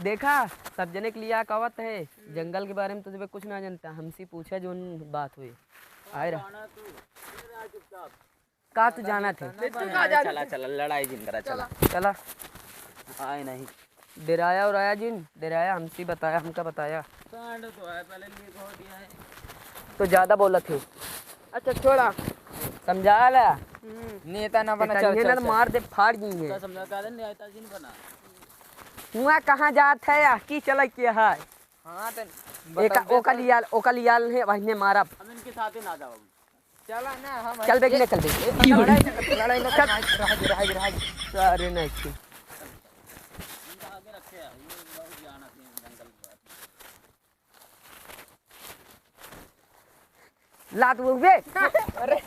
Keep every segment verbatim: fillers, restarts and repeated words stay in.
देखा, सब जने के लिए कहत है, जंगल के बारे में तो जब कुछ ना जानता, हमसे पूछा जोन बात हुई। आए रहा। का तू जाना थे? बिट्टू का जाना चला, थे? चला, लड़ाई जिन करा, चला। चला। आए नहीं। डेराया और आया जिन, डेराया हमसे बताया, हमका बताया। कांड तो है, पहले लिए कहो दिया है। तो ज्यादा बोलत है। अच्छा, छोड़ा। समझा ला। हम्म। नेता ना बना, चल, चल, ना चल। मार दे, फाड़ दी है। समझा का नहीं आता जिन बना। हुआ कहाँ जात है या की चला के है? हाँ, तो एका, बताओ ओका तो। लियाल, ओका लियाल है, वही ने मारा। हम इनके साथ ही ना जाओ। चला ना, हम चल बेग, निकल बेग। ए, लड़ाई न कर, लड़ाई न कर। चल। रह, रह, रह, रह। सारे नहीं। इनका आगे रखे हैं, ये बहुत ज्ञान आते हैं जंगल के बारे में। लात वो बे। अरे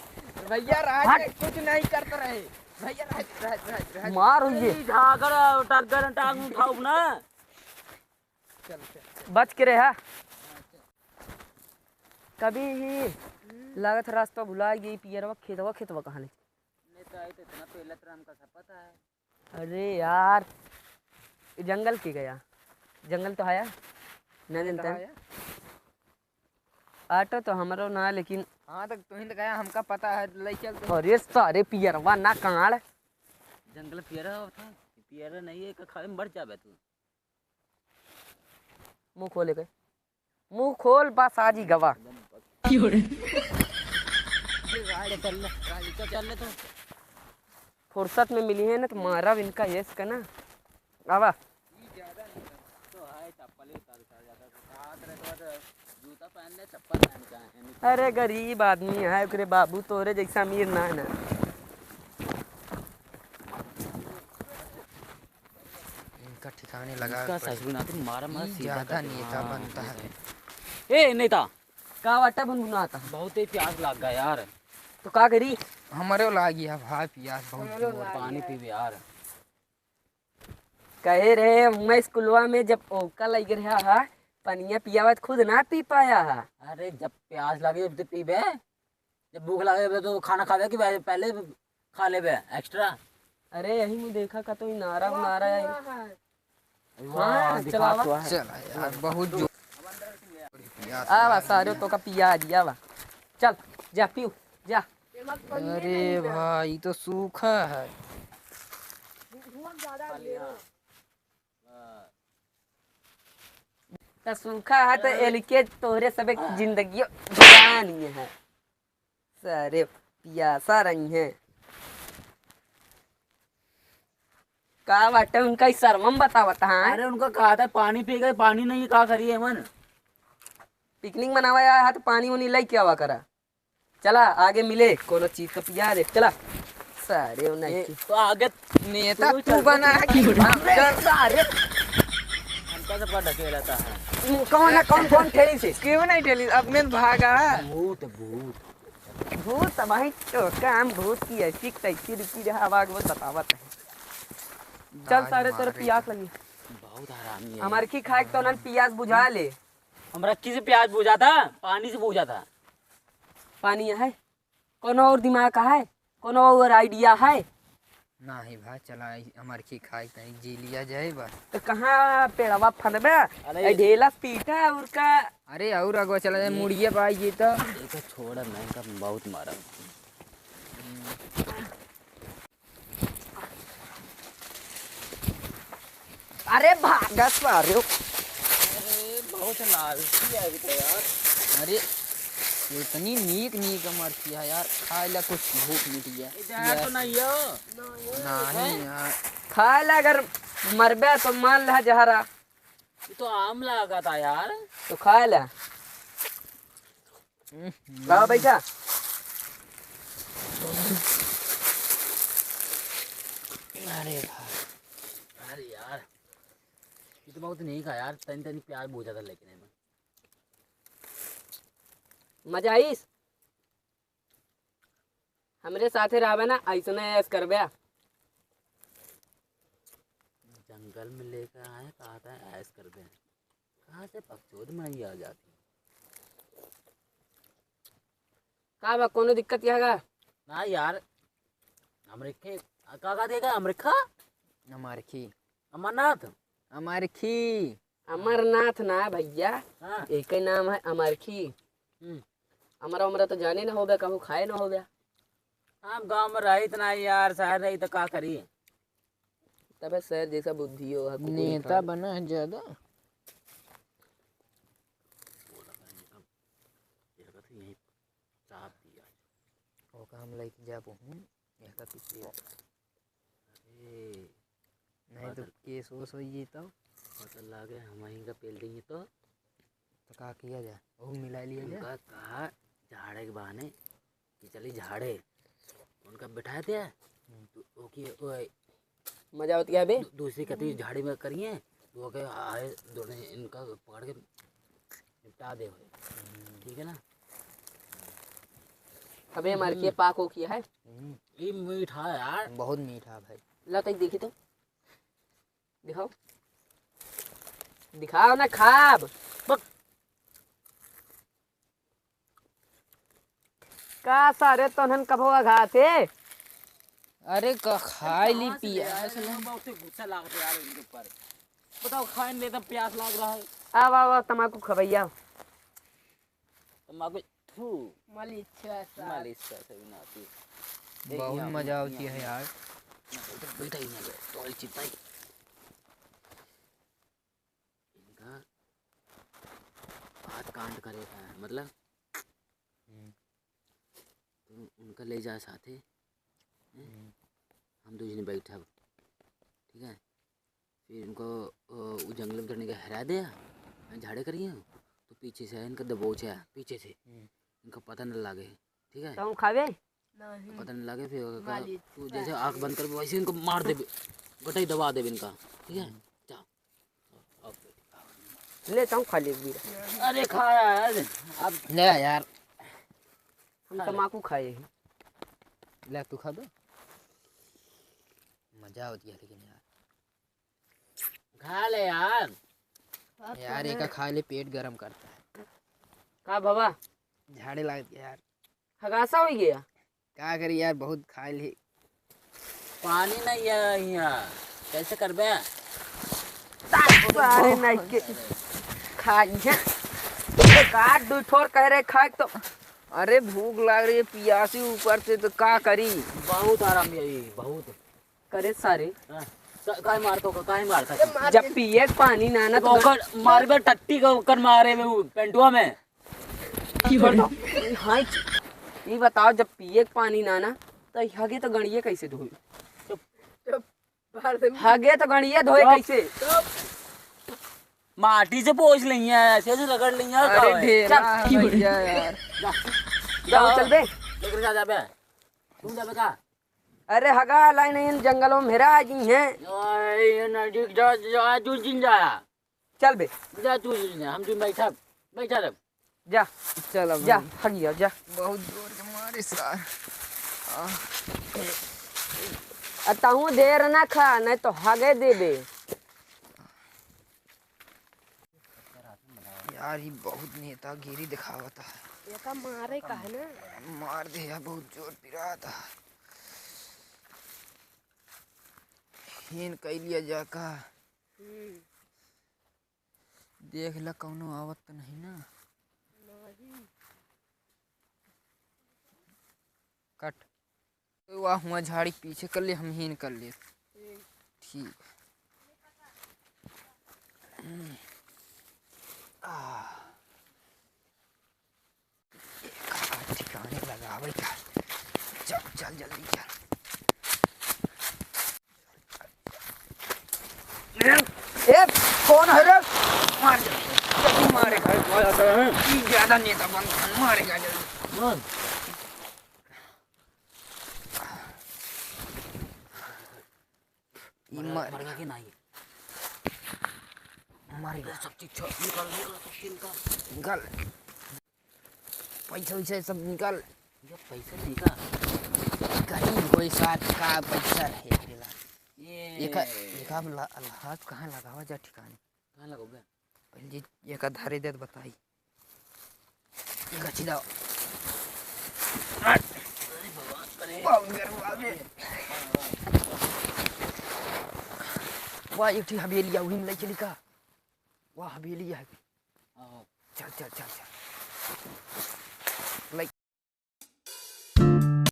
भैया, राज हट। कुछ नहीं करते रहे। भैया, राज, राज, राज, राज। मार हुई है। ई झागर, टग्गर, टांग उठाओ ना। चल, चल, चल। बच के रहा। कभी ही लागत रास्ता भुला गई, पियरवा खेतवा, खेतवा कहाँ ले? नहीं तो आई तो इतना पहले तो हमका सब पता है। अरे यार, ये जंगल के गया, जंगल तो आया, नहीं जानता है। ऑटो तो हमरो ना, लेकिन हाँ, तो तुहिन तो गया, हमका पता है, ले चल तू। अरे सारे पियरवा ना कांड। जंगल पियरा होता है, पियरा नहीं है, खाली मर जाबे तू। मुंह खोले के, मुंह खोल, बस आज ही गवा। गाड़ी चल ले, गाड़ी तो चल ले तू। फुर्सत में मिली है ना तो मारब इनका यस का ना। आवा। तो है, चप्पल ही उतार, उतार जाता है। हाथ रहे तो, तो जूता पहन ले, चप्पल पहन के आए हैं। अरे गरीब आदमी है, ओकरे बाबू तोरे जैसा अमीर ना है ना। इनका ठिकाने लगा इनका पड़ी। ससुर नाती मारा मारा ई सीधा ज्यादा कर दे। नेता हाँ, बनता है। ए नेता, का वाटा भुनभुनाता? बहुत ही प्यास लाग गया यार। तो का करी? हमरे लागी है भाई प्यास बहुत जोर। पानी पीबे यार। कहे रहे, मैं स्कूलवा में जब ओका लग रहा है, पनिया पियावत खुद ना पी पाया है। अरे, जब प्यास लगे जब तो पीबे, जब भूख लगे जब तो खाना खावे कि पहले, पहले खा लेबे एक्स्ट्रा। अरे, यही मुँह देखा का तो नारा, नारा है। वाह, हाँ, दिखा चलावा। तो है। चला यार, बहुत जोर। आवा, सारे तो का पिया दिया वा। चल, जा, पीऊ, जा। अरे भाई, ई तो सूखा है। त सूखा है, त एलके तोहरे सबे जिंदगियो जानी है। सारे पियासा रही हैं। का बाटे उनका ई शर्मम बतावत हैं? अरे उनका कहा था पानी पी गए, पानी नहीं, का करिए मन? पिकनिक मनावा आया है तो पानी उनी लेके आवा करा। चला आगे मिले, कोनो चीज का पिया दे, चला। सारे उन्हें ए, तो आगे नेता तू तू चल। बना है कि हम चल सारे। हमका सबका ढकेला था। कौन है, कौन, कौन ठेली से? क्यों नहीं ठेली? अब मैं भागा। भूत, भूत। भूत भाई तो काम भूत की ऐसी तैसी रुकी रहा, आवाज वो बतावत है। चल आज सारे, तोर मारे पियास लगी। बहुत हरामी है। हमार की खाए तो उन्हन पियास बुझा ले। हमरा किसे प्यास बुझा था? पानी से बुझा था। पानी है? कोनो और दिमाग है? कोनो और idea है? नाही भाई, चला, ई हमार खी खाई तनी जी लिया जाए बा। तो कहाँ पेड़वा फंदबे? अरे ए ढेला पीटा और का? अरे और अगवा चला जाए, ये मुड़िया पाई जी तो। ये तो छोड़ा, मैं इनका बहुत मारा। अरे भागा सारे। अरे बहुत लालची है अभी तो यार। अरे इतनी नीक नीक मरची है यार, खाए ला कुछ भूख मिट गया। ये जहर तो नहीं हो? नहीं यार। खाए ला अगर मरबे तो मान ला जहरा। ये तो आम लगा था यार। तो खाए ला। हम्म। लाओ बैठा। अरे भाई। अरे यार, ये तो बहुत नहीं का यार, तनी तनी प्याज बहुत ज्यादा लेके नहीं। मजा आइस? हमरे साथे रहबे ना, ऐसने ऐश करबे। जंगल में लेकर आए, कहा था ऐश करबे। कहाँ से बकचोद में आ जाती। का बा, कोनो दिक्कत यह गा? ना यार, अमरीखे, का, का देगा अमरीखा? अमरखी। अमरनाथ? अमरखी। अमरनाथ ना भइया, हाँ। एके नाम है अमरखी। हम्म। अमरा उमरा तो जाने ना होबे, कहूँ खाए ना होबे। हम गाँव में रहित ना यार, शहर रही तो का करी? तबे शहर जैसा बुद्धि हो, हर कुकुर नेता खाए। बना है ज्यादा। ओका हम लइके जाबो, हम्म, एका पीछे। अरे, नहीं तो बादल। केस ओस होई जी तो। बादल लागे, हम वहीं का पेल देंगे तो। तो का किया जाए? ओहू मिला लिया जाए। उनका कहा झाड़े के बहाने कि चली झाड़े। उनका बिठाए थे, हम्म। तो ओके, ओए, मजा होती है बे। दू-, दूसरी कती झाड़ी में करिए, तो ओके आए दोनों इनका पकड़ के निपटा दे भाई। हम्म। ठीक है ना? अबे मार के हम्म। पाक हो किया है। हम्म। ये मीठा है यार। बहुत मीठा है भाई। ला तक देखी तो। दिखाओ। दिखाओ ना खाब। बक। का सारे तोहन कबो अघाते? अरे का खाए ली कहाँ से ले पिया। आए हैं? बहुत गुस्सा लागत है यार इनके ऊपर। बताओ, खाए नहीं तो प्यास लाग रहा है। आव, आव, आव, तमाकू खवैया। तमाकू, थू। मालिश अच्छा सा। मालिश का सही ना आती। बहुत यहाँ, मजा यहाँ, आवती है यहाँ। यार। बैठा, बैठा ही ना, तो चिपकाई। इनका बात कांड करे, अ, मतलब, हम्म। तो उनका ले जा साथे, हैं? हम्म। हम दो जने बैठब, ठीक है? फिर इनको, अ, उ जंगल में चढ़ने के हरा दे, झाड़े करिए, तो पीछे से इनका दबोच है, पीछे से। हम्म। इनका पता न लागे, ठीक है? तो हम खावे? नहीं। पता नहीं लागे, फिर ओकर का, मालिश। तू जैसे आँख बंद करबे, वैसे इनको मार देबे, गटई दबा देबे इनका, ठीक है? हम्म। जा। ले, तू खा ले एक बीड़ा। अरे, खा यार, अब ले यार। हम खा ले। तमाकू खाए हैं। ले, तू खा दो। मजा आवत है लेकिन यार। खा ले यार। यार, एका खा ले, पेट गरम करता है। का बाबा? झाड़े लागत है यार। हगासा हो गया? का करी यार, बहुत खाइल ही। पानी नहीं है यहाँ, कैसे करबे? सारे नहीं के खाई है। एक आध दो ठोर कह रहे खाए तो, अरे भूख लाग रही है, पियासी ऊपर से तो का करी? बहुत आराम है ये, बहुत। करे सारे। हाँ, का-, काहे मारतो का, काहे मारता? जब पिए के पानी ना ना तो ओकर मारबे टट्टी का, ओकर मारे में उ पेंटुआ में। हाँ, ई बताओ, जब पिए के पानी ना ना, तो हगे तो गड़िए कैसे धोई? चुप। हगे तो गड़िए धोए चुप। कैसे? चुप। माटी से पोंछ लइया, ऐसे ऐसे रगड़ लइया, अरे का है? ढेला चल। भैया यार। जा। जाओ, चल बे। लेकर जा, जा बे। तुम जा बे का? अरे हगा लाई नहीं, जंगलों में हेरा आ गई हैं। ओए, ये नजदीक जा, जा, तू जिन जा। चल बे। जा तू जिन जा, हम तू बैठा, बैठा रह। जा। चल अब जा, भाई। हगिया, जा। बहुत जोर के मारे सार। आ। आ, तहूँ देर ना खा, नहीं तो हगे देबे। यार, ई बहुत नेतागिरी दिखावत है। एका मारे का है ना? मार दे यार, बहुत जोर पिरात है। हीन कइ लिया जा का? हम्म। देख ला, कौनो आवत तो नहीं ना? नहीं। कट। वाह, हुआ झाड़ी पीछे कर ले, हम हीन कर ले। ठीक। आ। का ठिकाने लगावे का। चल, चल, जल्दी चल। ए, कौन है रे? मार दे। जल्दी मारे। ई ज्यादा नेता बन, मारेगा जल्दी। मार। ई मर-, मर-, मरगा के नाही। मर गया। सब चीज छोड़, निकाल, निकाल, सब चीज निकाल। निकाल। पैसा वैसा सब निकाल। ये पैसा निकाल। गरीब कोई साथ का पैसा है तेरा। ये एका, एका हम ला-, हाथ कहाँ लगावा जा ठिकाने? कहाँ लगाओगे? पहले जी, एका धरे दे तो बताई। गछी दाओ। अरे भगवान, अरे। बहुत गर्म बात है। वाह, एक ठी हवेली है, वही में ले चली का? वाह, हवेली है। हाँ। चल, चल, चल, चल।